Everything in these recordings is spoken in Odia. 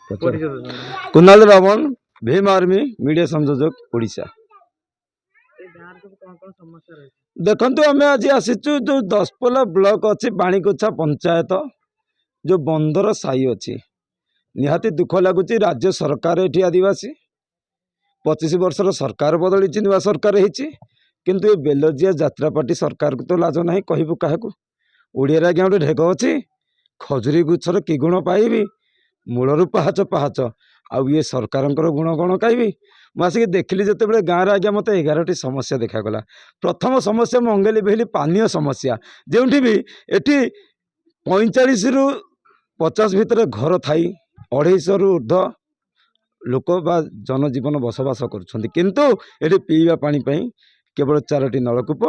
ପରିଚୟ ଦେଉଛନ୍ତି। କୁନାଲ ରାବଣ, ଭୀମ ଆର୍ମି ମିଡ଼ିଆ ସଂଯୋଜକ, ଓଡ଼ିଶା। ଏଇ ଗାଁରେ ସବୁ କ'ଣ କ'ଣ ସମସ୍ୟା ରହିଛି? ଦେଖନ୍ତୁ, ଆମେ ଆଜି ଆସିଛୁ ଯେଉଁ ଦଶପଲ୍ଲା ବ୍ଲକ ଅଛି, ବାଣିଗୋଛା ପଞ୍ଚାୟତ, ଯେଉଁ ବନ୍ଦର ସାହି ଅଛି। ନିହାତି ଦୁଃଖ ଲାଗୁଛି। ରାଜ୍ୟ ସରକାର ଏଠି ଆଦିବାସୀ, 25 ବର୍ଷର ସରକାର ବଦଳିଛି, ନୂଆ ସରକାର ହେଇଛି, କିନ୍ତୁ ଏ ବେଲଜିଆ ଯାତ୍ରା ପାର୍ଟି ସରକାରକୁ ତ ଲାଜ ନାହିଁ। କହିବୁ କାହାକୁ? ଓଡ଼ିଆରେ ଆଜ୍ଞା ଗୋଟେ ଢେଗ ଅଛି, ଖଜୁରୀ ଗୁଚ୍ଛର କି ଗୁଣ ପାଇବି, ମୂଳରୁ ପାହାଚ ପାହାଚ। ଆଉ ଇଏ ସରକାରଙ୍କର ଗୁଣ କ'ଣ ପାଇବି? ମୁଁ ଆସିକି ଦେଖିଲି ଯେତେବେଳେ ଗାଁରେ ଆଜ୍ଞା, ମୋତେ 11ଟି ସମସ୍ୟା ଦେଖାଗଲା। ପ୍ରଥମ ସମସ୍ୟା ମୁଁ ଅଙ୍ଗେ ଲିଭେଇଲି, ପାନୀୟ ସମସ୍ୟା। ଯେଉଁଠି ବି ଏଠି 45ରୁ 50 ଭିତରେ ଘର ଥାଇ 250ରୁ ଉର୍ଦ୍ଧ୍ୱ ଲୋକ ବା ଜନଜୀବନ ବସବାସ କରୁଛନ୍ତି, କିନ୍ତୁ ଏଠି ପିଇବା ପାଣି ପାଇଁ କେବଳ 4ଟି ନଳକୂପ,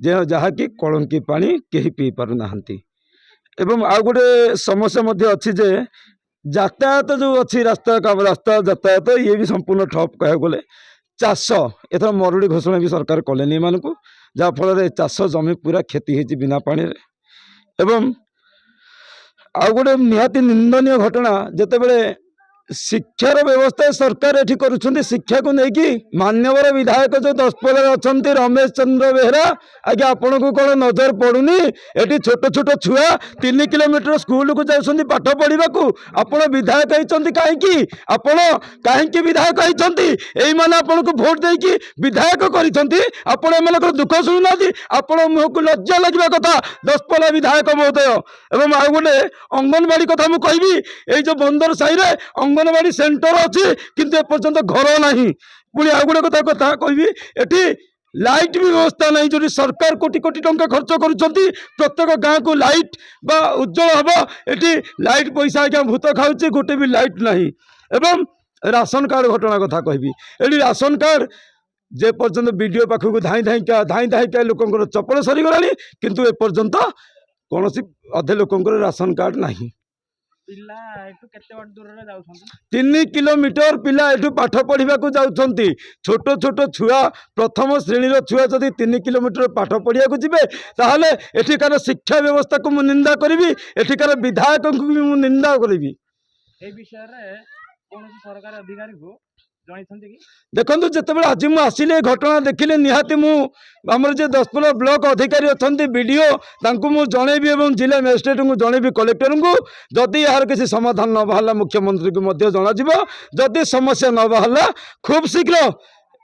ଯେ ଯାହାକି କଳଙ୍କି ପାଣି, କେହି ପିଇ ପାରୁନାହାନ୍ତି। ଏବଂ ଆଉ ଗୋଟେ ସମସ୍ୟା ମଧ୍ୟ ଅଛି ଯେ ଯାତାୟାତ ଯେଉଁ ଅଛି, ରାସ୍ତା କାମ, ରାସ୍ତା ଯାତାୟାତ ଇଏ ବି ସମ୍ପୂର୍ଣ୍ଣ ଠପ୍ କହିବାକୁ ଗଲେ। ଚାଷ, ଏଥର ମରୁଡ଼ି ଘୋଷଣା ବି ସରକାର କଲେନି ଏମାନଙ୍କୁ, ଯାହାଫଳରେ ଚାଷ ଜମି ପୁରା କ୍ଷତି ହେଇଛି ବିନା ପାଣିରେ। ଏବଂ ଆଉ ଗୋଟେ ନିହାତି ନିନ୍ଦନୀୟ ଘଟଣା, ଯେତେବେଳେ ଶିକ୍ଷାର ବ୍ୟବସ୍ଥା ସରକାର ଏଠି କରୁଛନ୍ତି, ଶିକ୍ଷାକୁ ନେଇକି ମାନ୍ୟବର ବିଧାୟକ ଯେଉଁ ଦଶପଲ୍ଲାରେ ଅଛନ୍ତି ରମେଶ ଚନ୍ଦ୍ର ବେହେରା, ଆଜ୍ଞା ଆପଣଙ୍କୁ କ'ଣ ନଜର ପଡ଼ୁନି? ଏଠି ଛୋଟ ଛୋଟ ଛୁଆ 3 କିଲୋମିଟର ସ୍କୁଲକୁ ଯାଉଛନ୍ତି ପାଠ ପଢ଼ିବାକୁ। ଆପଣ ବିଧାୟକ ହେଇଛନ୍ତି କାହିଁକି? ଆପଣ କାହିଁକି ବିଧାୟକ ହେଇଛନ୍ତି? ଏଇମାନେ ଆପଣଙ୍କୁ ଭୋଟ ଦେଇକି ବିଧାୟକ କରିଛନ୍ତି, ଆପଣ ଏମାନଙ୍କର ଦୁଃଖ ଶୁଣୁନାହାନ୍ତି। ଆପଣ ମୁହଁକୁ ଲଜ୍ଜା ଲାଗିବା କଥା, ଦଶପଲ୍ଲା ବିଧାୟକ ମହୋଦୟ। ଏବଂ ଆଉ ଗୋଟେ ଅଙ୍ଗନବାଡ଼ି କଥା ମୁଁ କହିବି। ଏଇ ଯେଉଁ ବନ୍ଦର ସାହିରେ ଅଙ୍ଗନବାଡ଼ି ସେଣ୍ଟର ଅଛି, କିନ୍ତୁ ଏପର୍ଯ୍ୟନ୍ତ ଘର ନାହିଁ। ପୁଣି ଆଉ ଗୋଟେ କଥା କହିବି, ଏଠି ଲାଇଟ୍ ବି ବ୍ୟବସ୍ଥା ନାହିଁ। ଯେଉଁଠି ସରକାର କୋଟି କୋଟି ଟଙ୍କା ଖର୍ଚ୍ଚ କରୁଛନ୍ତି ପ୍ରତ୍ୟେକ ଗାଁକୁ ଲାଇଟ୍ ବା ଉଜ୍ଜଳ ହେବ, ଏଠି ଲାଇଟ୍ ପଇସା ଆଜ୍ଞା ଭୂତ ଖାଉଛି, ଗୋଟେ ବି ଲାଇଟ୍ ନାହିଁ। ଏବଂ ରାସନ କାର୍ଡ଼ ଘଟଣା କଥା କହିବି। ଏଠି ରାସନ କାର୍ଡ଼ ଯେ ପର୍ଯ୍ୟନ୍ତ ବିଡ଼ିଓ ପାଖକୁ ଧାଇଁ ଧାଇଁକା ଧାଇଁ ଧାଇଁକା ଲୋକଙ୍କର ଚପଲ ସରିଗଲାଣି, କିନ୍ତୁ ଏପର୍ଯ୍ୟନ୍ତ କୌଣସି ଅଧେ ଲୋକଙ୍କର ରାସନ କାର୍ଡ଼ ନାହିଁ। ପିଲା ଏଠୁ କେତେ ବାଟ ଦୂରରେ ଯାଉଛନ୍ତି? 3 କିଲୋମିଟର ପିଲା ଏଠୁ ପାଠ ପଢ଼ିବାକୁ ଯାଉଛନ୍ତି। ଛୋଟ ଛୋଟ ଛୁଆ, ପ୍ରଥମ ଶ୍ରେଣୀର ଛୁଆ ଯଦି 3 କିଲୋମିଟର ପାଠ ପଢ଼ିବାକୁ ଯିବେ, ତାହେଲେ ଏଠିକାର ଶିକ୍ଷା ବ୍ୟବସ୍ଥାକୁ ମୁଁ ନିନ୍ଦା କରିବି, ଏଠିକାର ବିଧାୟକଙ୍କୁ ବି ମୁଁ ନିନ୍ଦା କରିବି। ଏଇ ବିଷୟରେ କୌଣସି ସରକାରୀ ଅଧିକାରୀକୁ ଜଣାଇଛନ୍ତି କି? ଦେଖନ୍ତୁ, ଯେତେବେଳେ ଆଜି ମୁଁ ଆସିଲି, ଏ ଘଟଣା ଦେଖିଲି, ନିହାତି ମୁଁ ଆମର ଯେ ଦଶପଲ୍ଲା ବ୍ଲକ ଅଧିକାରୀ ଅଛନ୍ତି, ବିଡ଼ିଓ, ତାଙ୍କୁ ମୁଁ ଜଣେଇବି ଏବଂ ଜିଲ୍ଲା ମାଜିଷ୍ଟ୍ରେଟଙ୍କୁ ଜଣେଇବି, କଲେକ୍ଟରଙ୍କୁ। ଯଦି ଏହାର କିଛି ସମାଧାନ ନ ବାହାରିଲା, ମୁଖ୍ୟମନ୍ତ୍ରୀଙ୍କୁ ମଧ୍ୟ ଜଣାଯିବ। ଯଦି ସମସ୍ୟା ନ ବାହାରିଲା, ଖୁବ୍ ଶୀଘ୍ର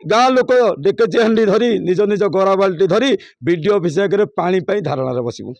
ଗାଁ ଲୋକ ଡେକେଚି ହାଣ୍ଡି ଧରି, ନିଜ ନିଜ ଗରା ବାଲ୍ଟି ଧରି ବିଡ଼ିଓ ଅଫିସ ଆଗରେ ପାଣି ପାଇଁ ଧାରଣାରେ ବସିବୁ।